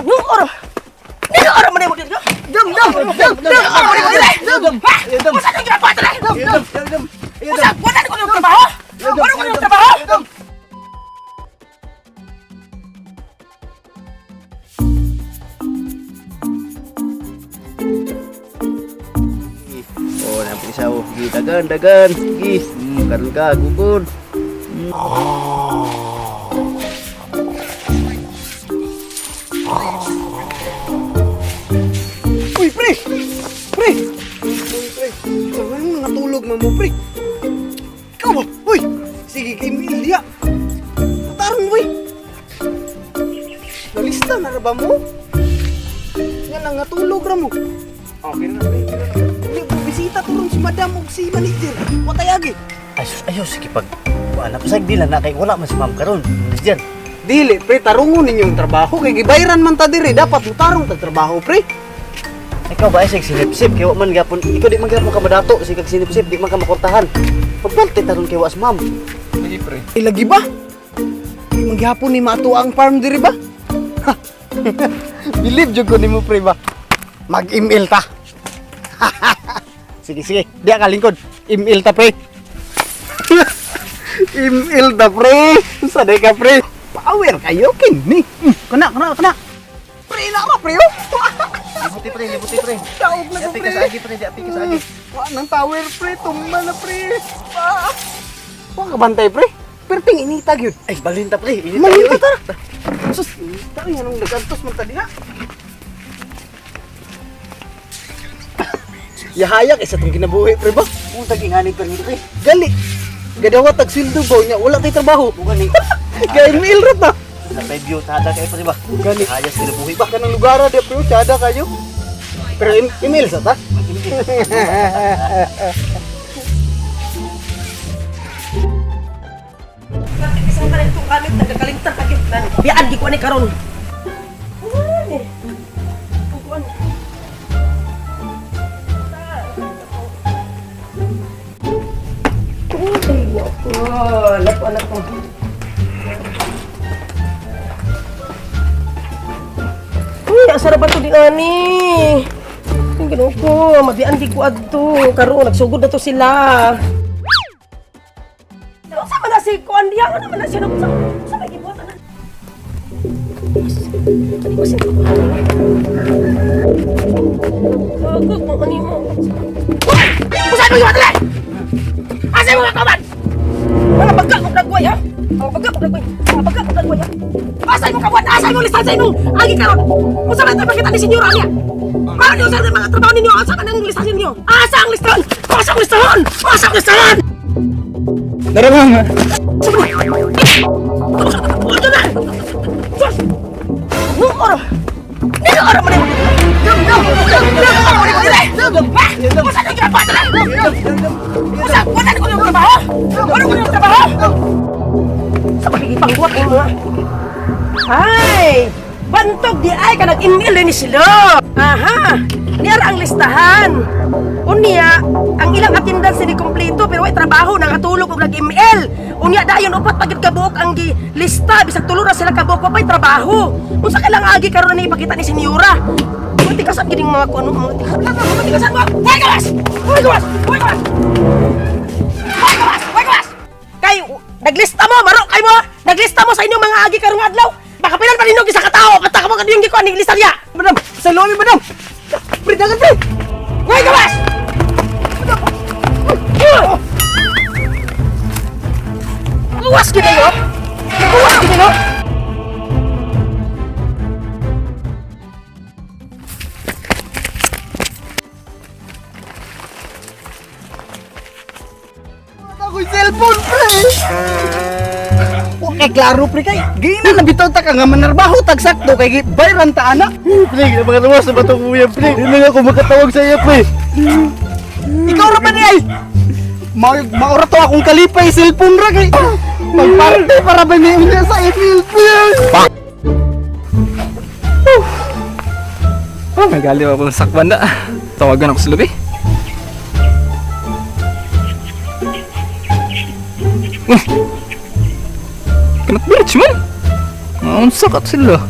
Oro. Nino oro man mo diri. Dam dam dam dam. Oro man mo diri. Dam. Ha? Usa nang ginabuhat diri? Dam dam dam. Usa wala ko nang trabaho? Wala ko nang trabaho? Oh, nampak isa oh. Gi dagan dagan. Gi. Karon ka gugol. Uy, pre! Pre! Uy, pre. Saan mo natulog man mo, pre? Ikaw ba? Uy! Sige, kay Emilia. Tarong, uy! Nalista na ra ba mo? Nga nang natulog ra mo. Okay na, pre. Okay na. Hindi, bisita to ron si madam ug si manager. Watay agi. Ayos, ayos sige pag wala pa sa dila na kay wala man si ma'am karon. Manager. Dili, pre, tarungon ninyong trabaho. Kay gibayran man ta diri, dapat mo tarong tag trabaho, pre. Ikaw ba ay sinipsip kay wa man gapon ikaw di man gapon ka madato sige kag sinipsip di man ka makortahan. Pagbalte taron kay wa si ma'am. Lagi, pre. Eh, lagi ba? Di manggihapon ni Mato ang farm diri ba? Ha. Believe jud ko nimo pre ba? Mag-email ta. Sige sige, di ka lingkod. Email ta pre. Email ta pre. Saday ka pre. Power kayo kini. Kana kana kana. Pre na ka pre. Oh. Libuti pre, libuti pre. Daog na ko Di api pre. ka sa agi pre, di api ka sa agi. Wa nang power pre, tumba na pre. Ah. Wa ka bantay pre. Perting inita gyud. Ay balin ta pre. Init Malinta tayo, tara. Sus, tayo nga nung nagantos man ta diha. Yahaya kay sa tong kinabuhi pre ba? eh. Kung tag-ingani pre nito pre. Gali. Gadawa tag sweldo ba nya wala tay trabaho. Bukan ni. Kay email ra ta. Sa preview tada kay pre ba. Gani. Hayas kinabuhi ba. Kanang lugar di pre tsada kayo. Pero email sa ta. Isang tanan itong gamit nagkakalimtan pa gyud. Biyaan gi ko ani karon. Ano ni? Kuan. Uy, nako, nako, nako. Uy, asa ra ba to di ani? Ang ginoo ko, mabian di ko adto. Karon nagsugod na to sila. Sa man na si kuan diya, ano man na siya sa sa may gibuhat ana. Ano ba siya? Kagog mo ani mo. Hoy! Usa mo yung dali? Asa mo kaman? Mga pagka ko nagway ha? Mga pagka ko nagway. Mga pagka ko nagway ha? Asa mo kawan? Asa mo listahan sa imong agi karon? Usa man tayo makita ni senyora niya? Paano niyo sa mga trabaho ninyo? Asa man ang listahan ninyo? Asa ang listahan? Asa ang listahan? Asa ang listahan? Dara, ma'am. Ito na! Sus! Nung oro! Nino oro mo na yung... Dum, dum, dum, dum, oro mo na yung... Dum, dum, ha? Usa nang ginabuhat na! Usa, wala na ko yung trabaho! Wala ko yung trabaho! Sa pagkikipangbuhat ay mga... Ay! Bantog di ay ka nag-email ni sila! Aha! Niara ang listahan! Unya, ang ilang attendance ni kompleto pero way trabaho nangatulog og nag-email. Unya dayon upat pagid kabuok ang gi lista bisag tulo ra sila kabuok wa pay trabaho. Unsa ka lang agi karon ni ipakita ni senyora? Mga tikasan gid mga kuno mga tikasan. Mga tikasan mo. Way gawas! Way gawas! Way gawas! Way gawas! Way gawas! Kay naglista mo maro kay mo naglista mo sa inyong mga agi karong adlaw. Baka pilan pa ninyo isa ka tawo basta ka mo kadiyong gikuan ning lista niya. Madam, sa loob madam. Pre, dagan pre. Way gawas! Gawas gid ayo. Gawas gid ayo. Ako'y cellphone pre. Wa kay klaro pre kay. Gina na bitaw ta ka nga manarbaho tag sakto kay bayran ta ana. Pre, mga luwas na ba itong kuya pre? Hindi na ako makatawag sa iya pre. Ikaw ra pa ni ay. Maura to akong kalipay cellphone ra kay. Magparte para ba ni unya sa email pre. Oh, may gali pa sakban na. Tawagan ako sa labi. Uy! Kanat bridge man! Ang sakat sila.